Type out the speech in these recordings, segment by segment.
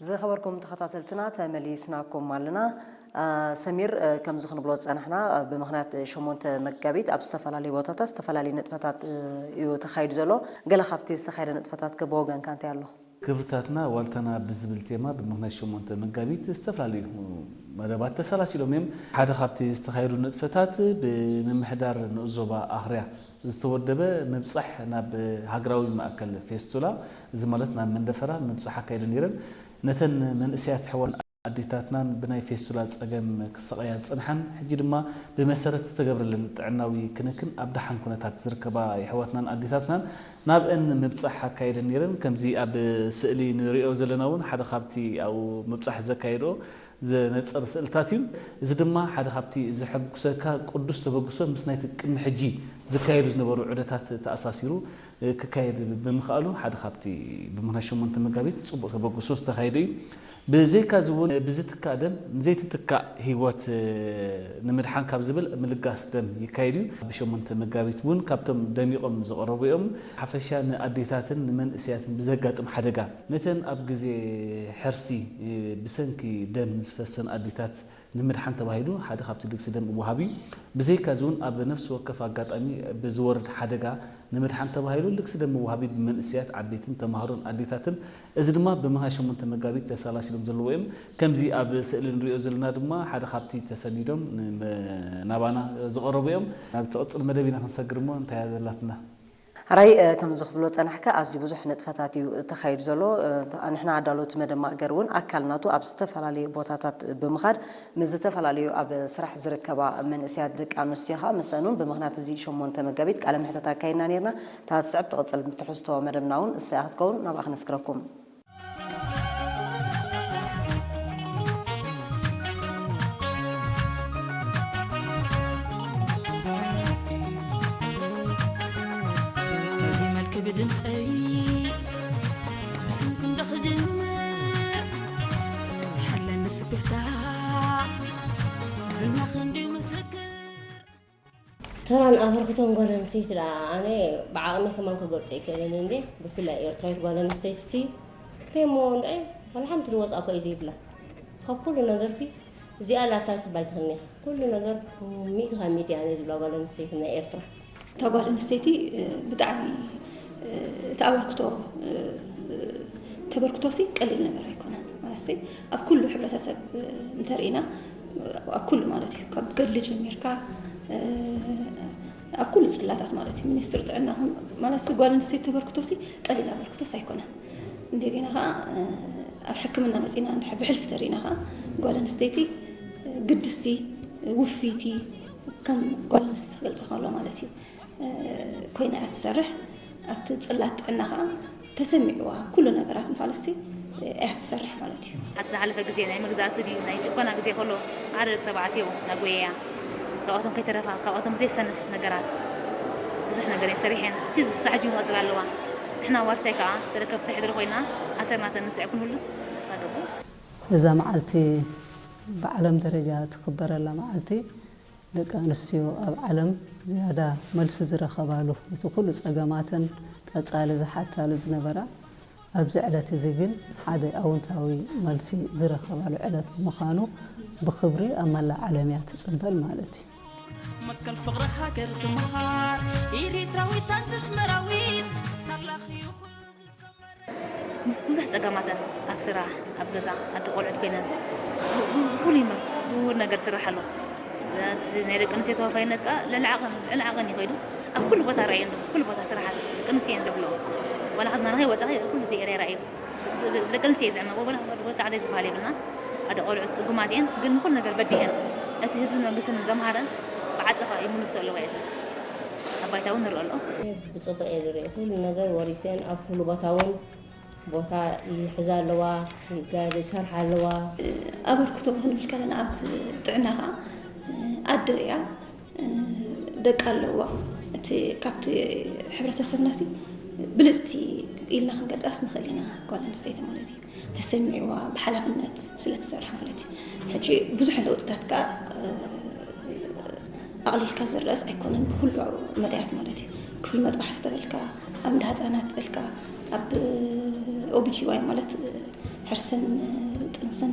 ዝኸበርኩም ተኸታተልትና ተመሊስናኩም ኣለና። ሰሚር፣ ከምዚ ክንብሎ ዝጸናሕና፣ ብምኽንያት ሸሞንተ መጋቢት ኣብ ዝተፈላለዩ ቦታታት ዝተፈላለዩ ንጥፈታት እዩ ተኻይዱ ዘሎ። ገለ ካብቲ ዝተኻየደ ንጥፈታት ከ ብወገንካ እንታይ ኣሎ? ክብርታትና ዋልታና ብዝብል ቴማ ብምኽንያት ሸሞንተ መጋቢት ዝተፈላለዩ መደባት ተሰላሲሎም እዮም። ሓደ ካብቲ ዝተኻየዱ ንጥፈታት ብምምሕዳር ንኡስ ዞባ ኣኽርያ ዝተወደበ ምብጻሕ ናብ ሃገራዊ ማእከል ፌስቱላ፣ እዚ ማለት ናብ መንደፈራ ምብጻሕ ኣካይደ ነይረን። ነተን መንእሰያት ኣሕዋት ኣዴታትናን ብናይ ፌስቱላ ጸገም ክሳቐያ ዝጸንሓን፣ ሕጂ ድማ ብመሰረት ዝተገብረለን ጥዕናዊ ክንክን ኣብ ደሓን ኩነታት ዝርከባ የሕዋትናን ኣዴታትናን ናብአን ምብጻሕ ኣካይደን ነይረን። ከምዚ ኣብ ስእሊ ንሪኦ ዘለና እውን ሓደ ካብቲ ኣብኡ ምብጻሕ ዘካየድኦ ዘነጽር ስእልታት እዩ። እዚ ድማ ሓደ ካብቲ ዘሐጉሰካ ቅዱስ ተበግሶ ምስ ናይቲ ቅድሚ ሕጂ ዝካየዱ ዝነበሩ ዑደታት ተኣሳሲሩ ክካየድ ብምኽኣሉ ሓደ ካብቲ ብምኽንያት ሸሞንተ መጋቢት ጽቡቕ ተበግሶ ዝተኻየደ እዩ። ብዘይካ እዚ እውን ብዝትካእ ደም ንዘይትትካእ ህይወት ንምድሓን ካብ ዝብል ምልጋስ ደም ይካየድ እዩ። ብሸሞንተ መጋቢት እውን ካብቶም ደሚቖም ዝቐረቡ እዮም። ሓፈሻ ንኣዴታትን ንመንእሰያትን ብዘጋጥም ሓደጋ፣ ነተን ኣብ ግዜ ሕርሲ ብሰንኪ ደም ዝፈሰን ኣዴታት ንምድሓን ተባሂሉ ሓደ ካብቲ ልግሲ ደም ወሃቢ። ብዘይካ እዚ እውን ኣብ ነፍሲ ወከፍ ኣጋጣሚ ብዝወርድ ሓደጋ ንምድሓን ተባሂሉ ልግሲ ደም ወሃቢ ብመንእሰያት፣ ዓበይትን ተማሃሮን ኣዴታትን፣ እዚ ድማ ብምኽንያት ሸሞንተ መጋቢት ተሰላሲሎም ዘለዉ እዮም። ከምዚ ኣብ ስእሊ ንሪኦ ዘለና ድማ ሓደ ካብቲ ተሰኒዶም ን-፣ ናባና ዝቐረቡ እዮም። ናብ ትቕጽል መደብ ኢና ክንሰግር እሞ እንታይ እያ ዘላትና? ሕራይ፣ እ፣ ከምዚ ክብሎ ጸናሕካ፣ ኣዝዩ ብዙሕ ንጥፈታት እዩ ተኻይዱ ዘሎ። እ፣ ንሕና ኣዳለውቲ መደብ ማእገር እውን ኣካል ናቱ ኣብ ዝተፈላለዩ ቦታታት ብምኻድ ምስ ዝተፈላለዩ ኣብ ስራሕ ዝርከባ መንእሰያት ደቂ ኣንስትዮ ኸኣ ምስአን እውን ብምኽንያት እዚ ሸሞንተ መጋቢት ቃለ መሕተት ኣካይድና ነይርና። እታ ትስዕብ ትቕጽል ትሕዝቶ መደብና እውን እሰያ ክትከውን ናብኣ ክነስግረኩም። እዚ መልክ ብድምፀይ ብስንኩ እንዶ ክድምዕ ትሓለኒ ስክፍታ ዝና ክንድዩ ምስክር። ተራን ኣበርክቶን ጓል ኣንስተይቲ ደኣ ኣነ ብዓቕመይ ከማን ክገልጾ ኣይክእልን እንዴ። ብፍላይ ኤርትራዊት ጓል ኣንስተይቲ ሲ እንታይ እሞ እንድዒ ዋላ ሓንቲ ንወጻ እኮ እዩ ዘይብላ። ካብ ኩሉ ነገር ሲ እዚኣ ላታ ትባይ ትኽእልኒ ኢኻ። ኩሉ ነገር ሚእቲ ካብ ሚእቲ ኣነ ዝብላ ጓል ኣንስተይቲ ናይ ኤርትራ። እታ ጓል ኣንስተይቲ፣ እ፣ ብጣዕሚ፣ እ፣ እቲ ኣበርክቶ፣ እ፣ ተበርክቶ ሲ ቀሊል ነገር ኣይኮነን። ማለት ሲ ኣብ ኩሉ ሕብረተሰብ፣ እ፣ እንተርኢና፣ ኣብ ኩሉ ማለት እዩ፣ ካብ ገድሊ ጀሚርካ፣ እ፣ ኣብ ኩሉ ጽላታት ማለት እዩ፣ ሚኒስትሪ ጥዕና ኹን ማለት ሲ ጓል ኣንስተይቲ ተበርክቶ ሲ ቀሊል ኣበርክቶስ ኣይኮነን። እንደገና ኸዓ፣ እ፣ ኣብ ሕክምና መጺና እንድሕር ብሕልፊ ተሪእና ኸዓ ጓል ኣንስተይቲ፣ እ፣ ግድስቲ፣ ውፍይቲ፣ ከም ጓል ኣንስተይቲ ክገልጾ ከሎ ማለት እዩ። ኮይና እያ ትሰርሕ። ኣብቲ ጽላት ጥዕና ኸኣ ተሰሚዕዋ ኩሉ ነገራት ምፋለሲ እያ ትሰርሕ ማለት እዩ። ኣብቲ ዝሓለፈ ግዜ ናይ መግዛእቲ ድዩ ናይ ጭቆና ግዜ ከሎ ሓደ ደቂ ተባዕትዮ እናጎየያ ካብኣቶም ከይተረፋ ካብኣቶም ዘይሰንፍ ነገራት ብዙሕ ነገር እየን ሰሪሐን። እስቲ ክሳዕ ሕጂ እውን ቀጽላ ኣለዋ። ንሕና ዋርሳይ ከኣ ተረከብቲ ሕድሪ ኮይና ኣሰርና ተንስዕ ክንብሉ ተስፋ ኣለዎ። እዛ መዓልቲ ብዓለም ደረጃ ትኽበረላ መዓልቲ ደቂ ኣንስትዮ ኣብ ዓለም ዝያዳ መልሲ ዝረኸባሉ፣ እቲ ኩሉ ጸገማተን ቀጻሊ ዝሓታሉ ዝነበራ፣ ኣብዚ ዕለት እዚ ግን ሓደ ኣውንታዊ መልሲ ዝረኸባሉ ዕለት ብምዃኑ ብኽብሪ ኣብ መላእ ዓለም እያ ትጽንበል ማለት እዩ። መትከል ፍቕሪ ሃገር ዝመሃር ኤሪትራዊት ኣንትስመራዊት ሳላኺ ይኹን ምስ ብዙሕ ጸገማተን ኣብ ስራሕ ኣብ ገዛ ኣደ ቆልዑት ኮይነን ብፍሉይ ብውሁድ ነገር ስራሕ ኣሎ። እቲ ናይ ደቂ ኣንስትዮ ተዋፋይነት ከኣ ልዕሊ ዓቐን ልዕሊ ዓቐን እዩ ከይዱ ኣብ ኩሉ ቦታ ርኣየን ኩሉ ቦታ ስራሓት ደቂ ኣንስትዮ እየን ዝዕምለኦ። ዋላ ካብና ንኸይወጻኺ ኩሉ ግዜ ኤርያ ርኣዩ ደቂ ኣንስትዮ እዩ ዝዕመ ወላ ወላ ዓደይ ዝበሃል የብልና። ኣደ ቆልዑት ጽጉማት እየን ግን ንኹሉ ነገር በዲሀን እቲ ህዝብን መንግስትን ዘምሃረን ብዓጸፋ ይምልሶ ኣለዋ እየን። ኣብ ባይታ እውን ንርኢ ኣሎ። ብጽቡቕ እየ ዝርኢ ኩሉ ነገር ወሪሰን ኣብ ኩሉ ቦታ እውን ቦታ ይሕዛ ኣለዋ፣ ይሰርሓ ኣለዋ። ኣበርክቶ ክንብል ከለና ኣብ ጥዕና ከዓ ኣደ እያ፣ ደቂ ኣለዋ። እቲ ካብቲ ሕብረተሰብና ሲ ብልፅቲ ኢልና ክንገልፃስ ንኽእል ኢና። ጓል ኣንስተይቲ ማለት እዩ ተሰሚዕዋ ብሓላፍነት ስለትሰርሕ ማለት እዩ። ሕጂ ብዙሕ ለውጥታት ከዓ ኣቕሊልካ ዝረኣስ ኣይኮነን ብኩሉ መዳያት ማለት እዩ። ክፍሊ መጥባሕቲ ተበልካ ኣብ እንዳ ህፃናት በልካ ኣብ ኦቢጂዋይ ማለት ሕርስን ጥንስን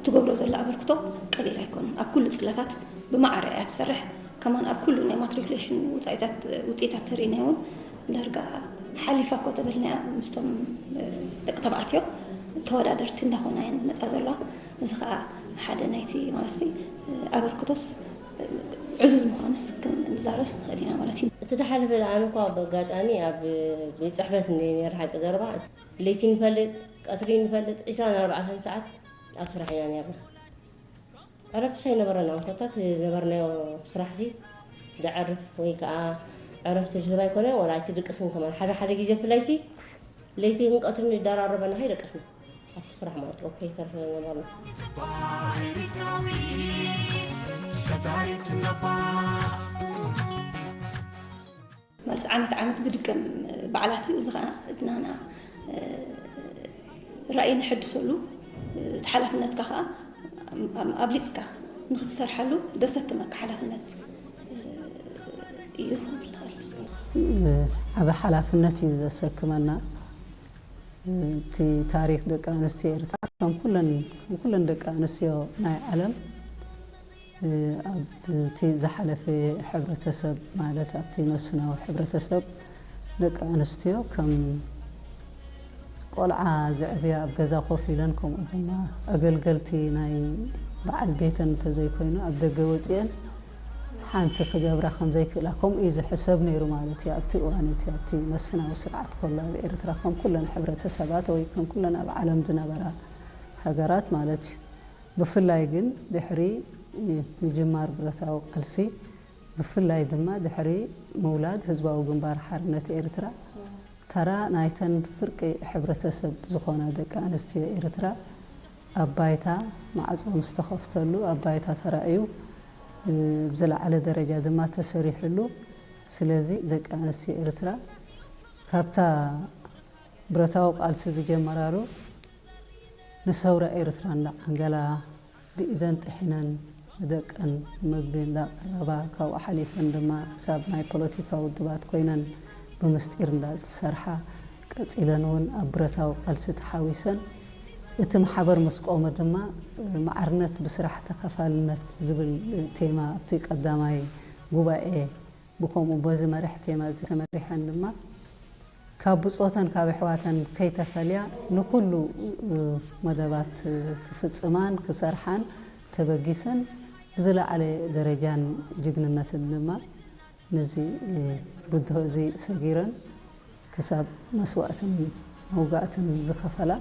ትገብሮ ዘላ ኣበርክቶ ቀሊል ኣይኮነን። ኣብ ኩሉ ጽላታት ብማዕረ እያ ትሰርሕ። ከማን ኣብ ኩሉ ናይ ማትሪኩሌሽን ውጻኢታት ውጽኢታት ተሪእናዮ እውን ዳርጋ ሓሊፋ እኮ ተበልናያ ምስቶም ደቂ ተባዕትዮ ተወዳደርቲ እንዳኾና እየን ዝመጻ ዘለዋ። እዚ ከዓ ሓደ ናይቲ ማለትሲ ኣበርክቶስ ዕዙዝ ምዃኑስ ክንዛረብስ ንኽእል ኢና ማለት እዩ። እቲ ዝሓለፈ ኣነ እኳ ብኣጋጣሚ ኣብ ቤት ጽሕፈት ነይረ ሓቂ ዘረባ ለይቲ ንፈልጥ ቀትሪ ንፈልጥ ዒስራን ኣርባዕተን ሰዓት ኣብ ስራሕ ኢና ነርና። ዕረፍቲ ኣይነበረናን ኮታ እቲ ዝነበርናዮ ስራሕ ሲ ዘዕርፍ ወይ ከዓ ዕረፍቲ ዝህብ ኣይኮነ ወላ ኣይትድቅስን ከማን ሓደ ሓደ ግዜ ብፍላይ ሲ ለይትን ቀትርን ይደራረበና ከይደቀስና ኣብቲ ስራሕ ማለት ኦፕሬተር ነበርና። ሰታሪት ነባ ማለት ዓመት ዓመት ዝድገም በዓላት እዩ። እዚ ከዓ እቲ ናና ራእይ ንሕድሰሉ እቲ ሓላፍነትካ ከዓ ኣብሊፅካ ንክትሰርሓሉ ዘሰክመካ ሓላፍነት እዩ። ዓብ ሓላፍነት እዩ ዘሰክመና። እቲ ታሪክ ደቂ ኣንስትዮ ኤርትራ ከም ኩለን ከም ኩለን ደቂ ኣንስትዮ ናይ ዓለም ኣብቲ ዝሓለፈ ሕብረተሰብ ማለት ኣብቲ መስፍናዊ ሕብረተሰብ ደቂ ኣንስትዮ ከም ቆልዓ ዘዕብያ ኣብ ገዛ ኮፍ ኢለን ከምኡ ድማ ኣገልገልቲ ናይ በዓል ቤተን እንተዘይኮይኑ ኣብ ደገ ወፂአን ሓንቲ ክገብራ ከምዘይክእላ ከምኡ እዩ ዝሕሰብ ነይሩ ማለት እዩ። ኣብቲ እዋን እቲ ኣብቲ መስፍናዊ ስርዓት ከሎ ኣብ ኤርትራ ከም ኩለን ሕብረተሰባት ወይ ከም ኩለን ኣብ ዓለም ዝነበራ ሃገራት ማለት እዩ። ብፍላይ ግን ድሕሪ ምጅማር ብረታዊ ቃልሲ ብፍላይ ድማ ድሕሪ ምውላድ ህዝባዊ ግንባር ሓርነት ኤርትራ ተራ ናይተን ፍርቂ ሕብረተሰብ ዝኾና ደቂ ኣንስትዮ ኤርትራ ኣብ ባይታ ማዕጾ ምስ ተኸፍተሉ ኣብ ባይታ ተራእዩ ብዝለዓለ ደረጃ ድማ ተሰሪሕሉ። ስለዚ ደቂ ኣንስትዮ ኤርትራ ካብታ ብረታዊ ቃልሲ ዝጀመራሉ ንሰውራ ኤርትራ እንዳዓንገላ ብኢደን ጥሒነን ንደቀን ምግቢ እንዳቀረባ ካብኡ ሓሊፈን ድማ ክሳብ ናይ ፖለቲካ ውድባት ኮይነን ብምስጢር እንዳሰርሓ ቀጺለን እውን ኣብ ብረታዊ ቃልሲ ተሓዊሰን እቲ ማሕበር ምስ ቆመ ድማ ማዕርነት ብስራሕ ተኸፋልነት ዝብል ቴማ ኣብቲ ቀዳማይ ጉባኤ ብከምኡ በዚ መርሕ ቴማ እዚ ተመሪሐን ድማ ካብ ብጾተን ካብ ኣሕዋተን ከይተፈልያ ንኩሉ መደባት ክፍጽማን ክሰርሓን ተበጊሰን ብዝለዓለ ደረጃን ጅግንነትን ድማ ነዚ ብድሆ እዚ ሰጊረን ክሳብ መስዋእትን መውጋእትን ዝኸፈላ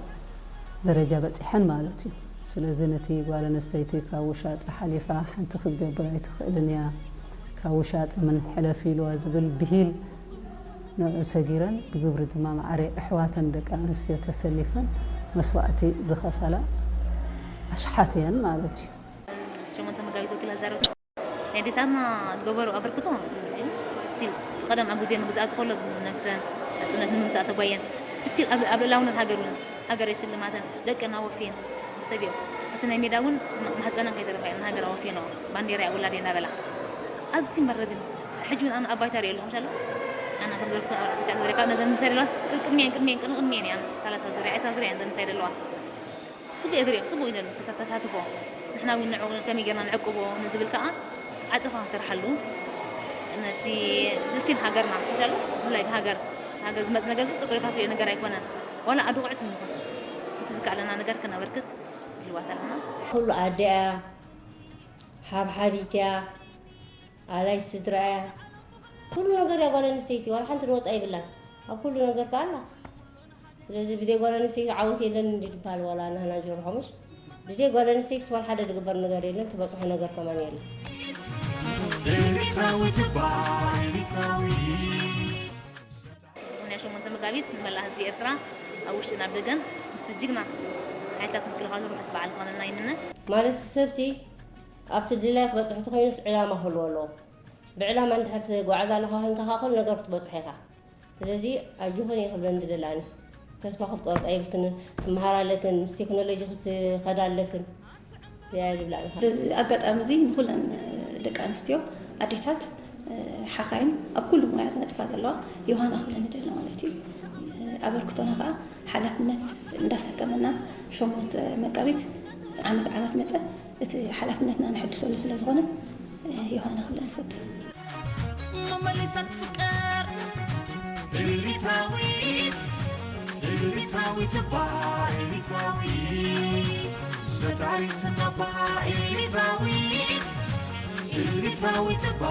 ደረጃ በጺሐን ማለት እዩ። ስለዚ ነቲ ጓል ኣንስተይቲ ካብ ውሻጠ ሓሊፋ ሓንቲ ክትገብር ኣይትኽእልን እያ፣ ካብ ውሻጠ ምን ሕለፊ ኢልዋ ዝብል ብሂል ንዑ ሰጊረን ብግብሪ ድማ ማዕረ ኣሕዋተን ደቂ ኣንስትዮ ተሰሊፈን መስዋእቲ ዝኸፈላ ኣሽሓት እየን ማለት እዩ። ሸሞንተ መጋቢት ወኪላ ዛረብ ናይ ኣዴታትና ዝገበሩ ኣበርክቶ ስቲል እቲ ቀደም ኣብ ግዜ መግዛእቲ ከሎ ነብሰን ናፅነት ንምምፃእ ተጓየን ስቲል ኣብ ልእላውነት ሃገር እውን ሃገረይ ስልማተን ደቀን ኣወፍየን ሰብ እዮም እቲ ናይ ሜዳ እውን ማህፀነን ከይተረፋ እየን ንሃገር ኣወፍየንኦ ባንዴራ ውላደይ እናበላ ኣዝዩ መረዝን ሕጂ እውን ኣነ ኣብ ባይታ ሪኦ ኣለኹ ሻሎ ኣና ከም ዝበልኩ ኣብ ራእሲ ጫ ዝረካ ነዘን ምሳይ ደለዋስ ቅድሚየን ቅድሚየን ቅድሚ ቅድሚየን እያን ሰላሳ ዙርያ ዕስራ ዙርያ እየን ዘን ምሳይ ደለዋ ጽቡቅ እየ ዝሪኦ፣ ጽቡቅ እዩ ዘሎ ተሳ- ተሳትፎ። ንሕና እውን ንዕኡ ከመይ ጌርና ንዕቅቦ ንዝብል ከኣ ዓጸፋ ክንሰርሓሉ ነቲ ዝሲን ሃገርና ምሻሉ ብፍላይ ብሃገር ሃገር ዝመጽእ ነገር እዚ ጥርጥሬታት ዝሪኦ ነገር ኣይኮነን። ዋላ ኣድቑዕት ንኹን እቲ ዝከኣለና ነገር ከነበርክት ድልዋት ኣለና። ኩሉ ኣደ እያ፣ ሓብሓቢት እያ፣ ኣላይ ስድራ እያ። ኩሉ ነገር እያ ጓል ኣንስተይቲ፣ ዋላ ሓንቲ ድወፃ የብላን። ኣብ ኩሉ ነገር ከኣ ኣላ። ስለዚ ብዘይ ጓል ኣንስተይቲ ዓወት የለን እንዲ ዝበሃል ዋላ ናህና ጆርሖ ምሽ ብዘይ ጓል ኣንስተይቲ ስዋል ሓደ ዝግበር ነገር የለን፣ ትበፅሖ ነገር ከማን የለን። ኤሪትራዊ ትባ ኤሪትራዊ ናይ ሸሞንተ መጋቢት ንመላእ ህዝቢ ኤርትራ ኣብ ውሽጥን ኣብ ደገን ምስቲ ጅግና ሓይልታት ምክልኻል ርሑስ በዓል ክኾነልና ይምነ። ማለት ሰብሲ ኣብቲ ድላይ ክበፅሕ ተኮይኑስ ዕላማ ክህልዎ ኣለዎ። ብዕላማ እንድሕር ትጓዓዝ ኣለኻ ኮይንካ ከዓ ኩሉ ነገር ክትበፅሖ ኢኻ። ስለዚ ኣጆኽን እየ ክብለን ዝደሊ ኣነ። ተስፋ ክትቆርፃ የብልክንን፣ ክትመሃራ ኣለክን፣ ምስ ቴክኖሎጂ ክትኸዳ ኣለክን እያ ዝብላ ኣነ። በዚ ኣጋጣሚ እዚ ንኹለን ደቂ ኣንስትዮ ኣዴታት ሓኻይም ኣብ ኩሉ ሙያ ዝነጥፋ ዘለዋ ዮሃና ክብለን ይደሊ ማለት እዩ። ኣበርክቶና ከዓ ሓላፍነት እንዳሰከመና ሸሞንተ መጋቢት ዓመት ዓመት መፀ እቲ ሓላፍነትና ንሕድሰሉ ስለ ዝኾነ ዮሃና ክብለ ንፈቱ። መመሊሳ ትፍቀር ኤሪትራዊት ኤሪትራዊት እባ ኤሪትራዊት ሰታሪትና እባ ኤሪትራዊት ኤሪትራዊት እባ